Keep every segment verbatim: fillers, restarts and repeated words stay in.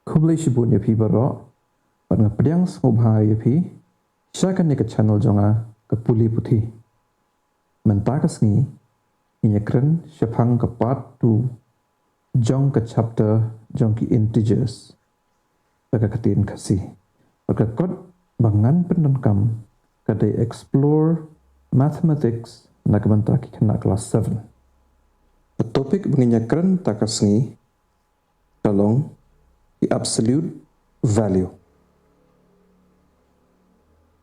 Khublei shibun ïa phi baroh, bad nga pdiang sngewbha ïa phi sha kane ka channel jong nga, ka Pule Puthi. Mynta ka sngi ngin ïakren shaphang ka part two jong ka chapter jong ki integers da ka ktien Khasi. Bad ka kot ba ngan pyndonkam ka dei Explore Mathematics na ka bynta ki khynnah klas seven. Ka topic ba ngin ïakren mynta ka sngi ka long ki absolute value.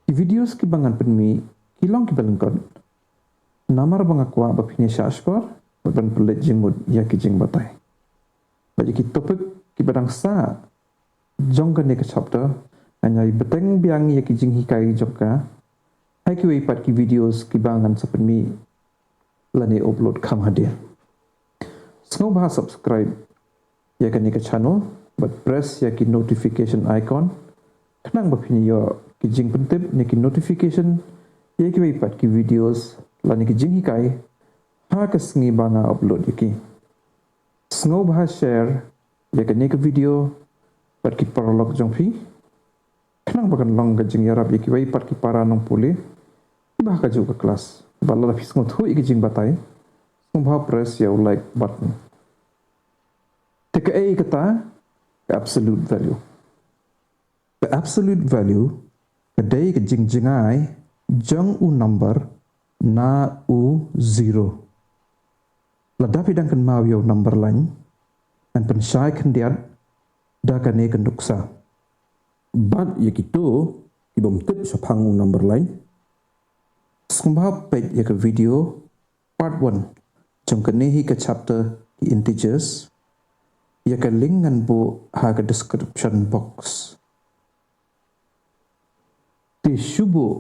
Ki videos kiba ngan pynmih ki long kiba lyngkot, namar ba nga kwah ba phin ïa shah shkor bad ban pynleit jingmut ïa ki jingbatai. Bad ïa ki topic kiba dang sah jong kane ka chapter, ngan ïa bteng biang ïa ki jinghikai jong ka ha kiwei pat ki videos kiba ngan sa pynmih lane upload kham hadien. Sngewbha subscribe ïa kane ka channel bad press ïa ki notification icon, khnang ba phin ïoh ki jingpyntip ne ki notification ïa kiwei pat ki videos lane ki jinghikai ha ka sngi ba nga upload ïa ki. Sngewbha share ïa kane ka video bad ki paralok jong phi, khnang ba kan long ka jingïarap ïa kiwei pat ki para nongpule kiba ha kajuh ka klas. Bad lada phi sngewthuh ïa ki jingbatai, sngewbha press ïa u like button. Te kaei kata ka absolute value? Ka absolute value ka dei ka jingjngai jong u number na u zero. Lada phi dang kynmaw ïa u number line, ngan pynshai khyndiat da kane ka nuksa. Bad ïa kito kibym tip shaphang u number line, sngewbha peit ïa ka video part one jong kane hi ka chapter ki integers. Ïa ka link ngan buh ha ka description box. Te shu buh,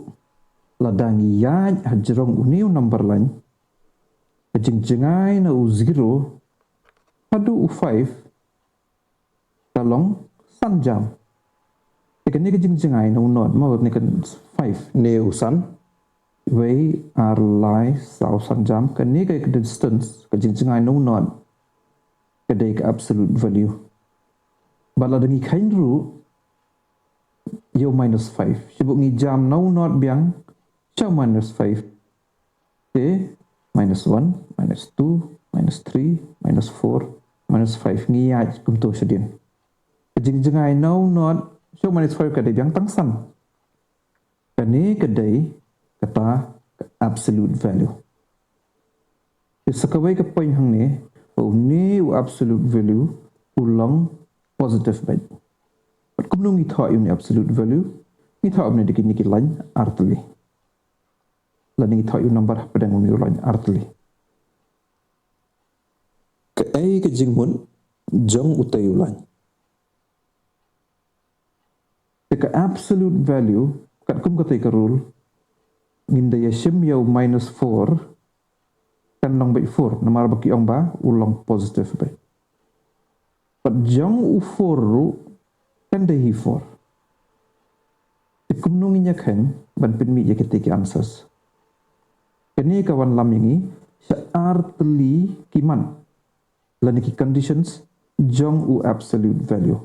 lada ngi ïaid hajrong une u number line, ka jingjngai na u zero haduh u five ka long san jam. Te kane ka jingjngai na u nought, mo, ne ka five ne u san, wei, ar, lai, saw, san jam. Kane ka distance, ka jingjngai na u nought, ka dei ka absolute value. Bad lada ngi kheiñ ruh ïa u minus five, shu buh ngi jam na u nought biang sha u minus five. Te minus one, minus two, minus three, minus four, minus five, ngi ïaid kumto shadien. Ka jingjngai na u nought sha u minus five ka dei biang tang san. Kane ka dei kata ka absolute value. Te sa kawei ka point hangne, ba une u absolute value u long positive beit. Bad kumno ngi thoh ïa une u absolute value? Ngi thoh ïa une da kine ki line artylli. Lane ngi thoh ïa u number hapdeng une u line artylli. Kaei ka jingmut jong utei u line? Te ka absolute value, katkum katei ka rule, ngin da ïa shim ïa u minus four, kan long beit four, namar ba ki ong ba u long positive beit. Bad jong u four ruh kan dei hi four. Te kumno ngin ïa kheiñ ban pynmih ïa kitei ki answers? Kane ka wanlam ïa ngi sha artylli ki mat lane ki conditions jong u absolute value.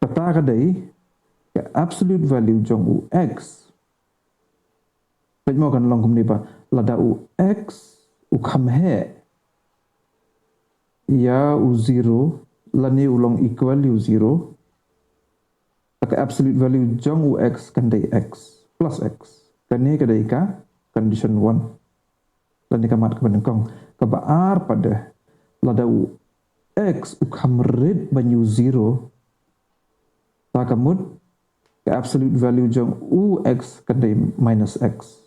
Kata ka dei ka absolute value jong u x. Peit mo, kan long kumne ba lada u x u kham heh ïa u zero lane u long equal ïa u zero, ka absolute value jong u x kan dei x plus x. Kane ka dei ka condition one. Lane ka mat kaba nyngkong. Kaba ar pat de, lada u x u kham rit ban ïa u zero, ta ka mut ka absolute value jong u x kan dei minus x.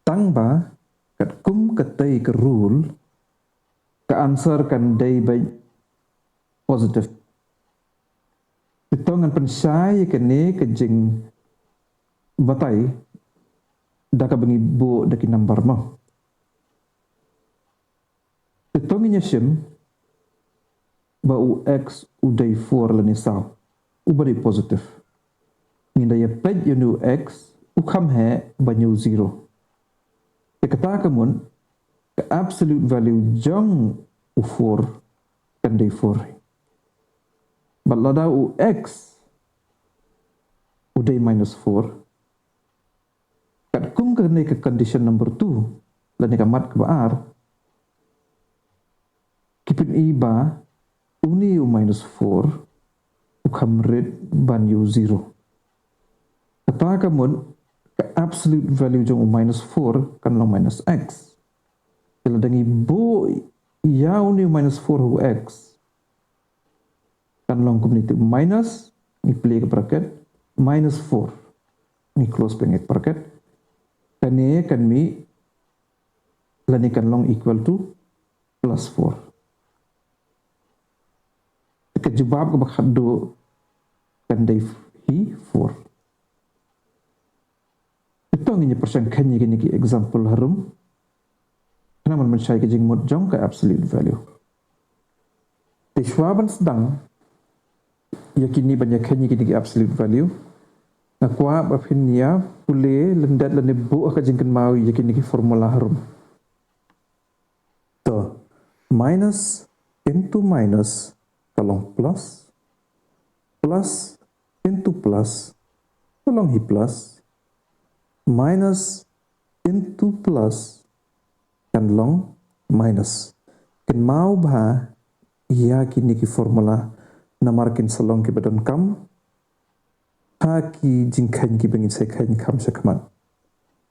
Tang ba katkum katei ka rule, ka answer kan dei beit positive. Te to ngan pynshai ïa kane ka jingbatai da kaba ngi buh da ki number mo. Te to ngin ïa shim ba u x u dei four lane saw, uba dei positive. Ngin da ïa peit ïa une u x u kham heh ban ïa u zero. Te kata ka mut ka absolute value jong u four kan dei four. Bad lada u x u dei minus four, katkum kane ka condition number two, lane ka mat kaba ar, ki pyni ba une u minus four u kham rit ban ïa u zero. Kata ka mut ka absolute value jong u minus four kan long minus x. Te lada ngi buh ïa une u minus four ha u x, kan long kumne, te minus, ngi plie ka bracket, minus four, ngi close bynta ka bracket, kane kan mih, lane kan long equal to plus four. Ka jubab kaba khatduh kan dei hi four. Te to ngin ïa pyrshang kheiñ ïa kine ki example harum, khnang ban pynshai ka jingmut jong ka absolute value. Te shuwa ban sdang ïa kine, ban ïa kheiñ ïa kine ki absolute value, nga kwah ba phin ïa pule lyndet lane buh ka jingkynmaw ïa kine ki formula harum. To, minus into minus ka long plus, plus into plus ka long hi plus, minus into plus kan long minus. Kynmaw bha ïa kine ki formula, namar kin sa long kiba donkam ha ki jingkheiñ kiba ngin sa kheiñ kham sha khmat,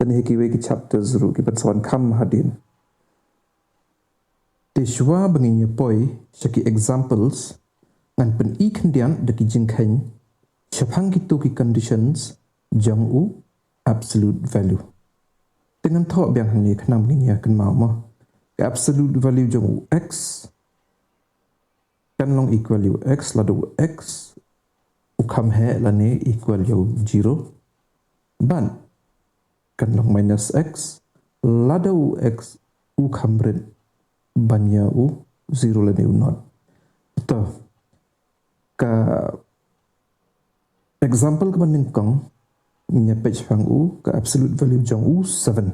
lane ha kiwei ki chapters ruh kiban sa wan kham hadien. Te shuwa ba ngin ïa poi sha ki examples, ngan pyni khyndiat da ki jingkheiñ shaphang kito ki conditions jong u absolute value. Te ngan thoh biang hangne khnang ba ngin ïa kynmaw mo. Ka absolute value jong u x kan long equal ïa u x lada u x u kham heh lane equal ïa u zero, bad kan long minus x lada u x u kham rit ban ïa u zero lane u not. To, ka example kaba nyngkong, ngin ïa peit shaphang u, ka absolute value jong u seven.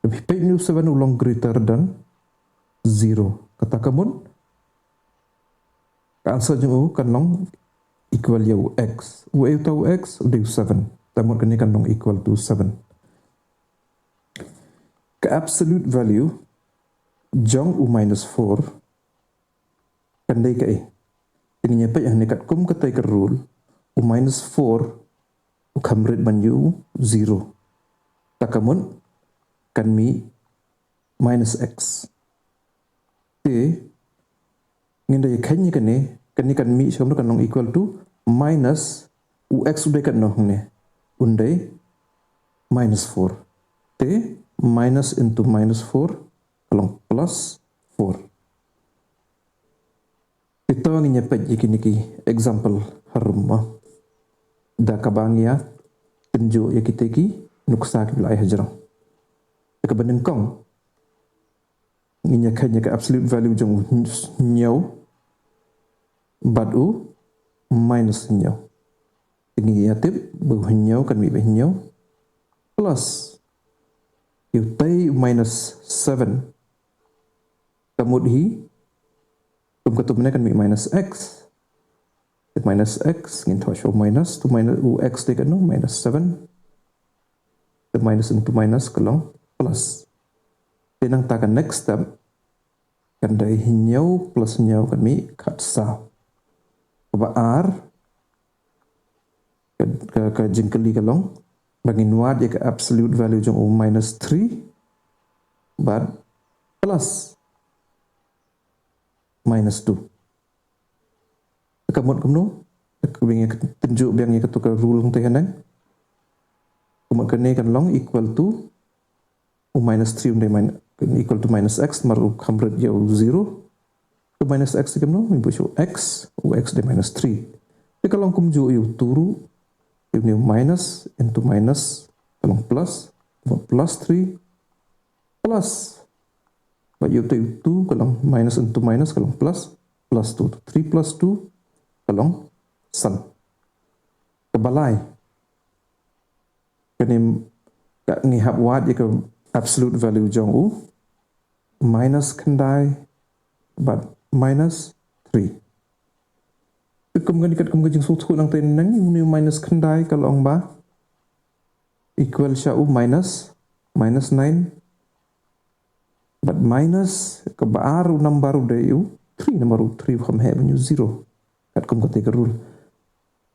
Peit, une u seven u long greater than zero. Kata ka mut ka answer jong u kan long equal ïa u x. Uei uta u x? U dei u seven. Kata ka mut kane kan long equal to seven. Ka absolute value jong u minus four kan dei kaei? Te ngin ïa peit hangne, katkum katei ka rule, u minus four u kham rit ban ïa u zero. Kata ka mut kan mih minus x. Te ngin da ïa kheiñ ïa kane, kane kan mih sha kumno? Kan long equal to minus, u x u dei katno hangne? Un dei minus four. Te minus into minus four ka long plus four. Te to ngin ïa peit ïa kine ki example harum mo, da kaba ngi ïa tynjuh ïa kitei ki nuksa kiba la ai hajrong. Te kaba nyngkong, ngin ïa kheiñ ïa ka absolute value jong u hynñiew bad u minus hynñiew. Te ngin ïa tip ba u hynñiew kan mih ba hynñiew plus ïa utei u minus seven. Ka mut hi, kum katto mynne kan mih minus x. Te minus x, ngin thoh shuwa minus, to minus, u x dei katno? Minus seven. Te minus into minus ka long plus. Te nangta ka next step kan dei hynñiew plus hynñiew kan mih khatsaw. Kaba ar, ka, ka, ka jingkylli ka long ba ngin wad ïa ka absolute value jong u minus three bad plus minus two. Ka mut kumno? Ka biang ïa ka, tynjuh biang ïa kato ka rule hangtei haneng. Ka mut kane kan long equal to u minus three un dei min-, equal to minus x, namar u kham rit ïa u zero. To minus x dei kumno? Ngin buh shuh x, u x dei minus three. Te ka long kumjuh ïa utu ruh, ïa une u minus into minus ka long plus, plus three, plus, bad ïa utei u two ka long minus into minus ka long plus, plus two, three plus two ka long san. Kaba lai, kane ka ngi hap wad ïa ka absolute value jong u, minus khyndai bad minus three. Te Kum kane katkum ka jingsngewthuh nangta nang, une u minus khyndai ka long ba equal sha u minus, minus nine. Bad minus kaba ar u number u dei u three, number u three u kham heh ban ïoh zero. Katkum kata ka rule.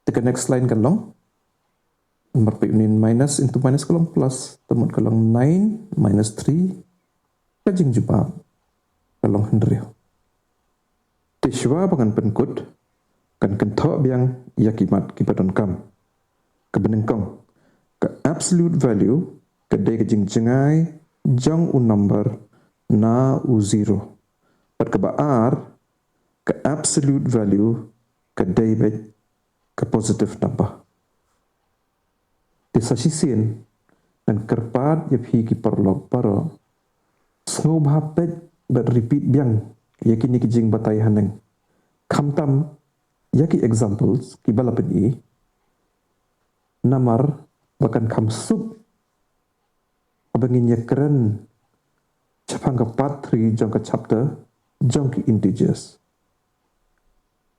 Te ka next line ka long, number peit une minus into minus ka long plus. Te mut ka long nine minus three, ka jingjubab ka long hynriew. Te shuwa ba ngan pynkut, kan kynthoh biang ïa ki mat kiba donkam. Kaba nyngkong, ka absolute value ka dei ka jingjngai jong u number na u zero. Bad kaba ar, ka absolute value ka dei beit ka positive number. Te sa shisien ngan kyrpad ïa phi ki paralok baroh, sngewbha peit bad repeat biang ïa kine ki jingbatai haneng, khamtam ïa ki examples kiba la pyni, namar ba kan kham suk haba ngin ïakren shaphang ka part three jong ka chapter jong ki integers.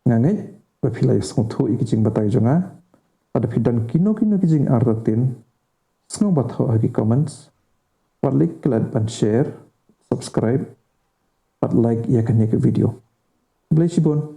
Nga ngeit ba phi la ïohsngew thuh ïa ki jingbatai jong nga. Lada phi don kino kino ki jingartatien, sngewbha thoh ha ki comments. Wat leh klet ban share, subscribe bad like ïa kane ka video. Khublei shibun.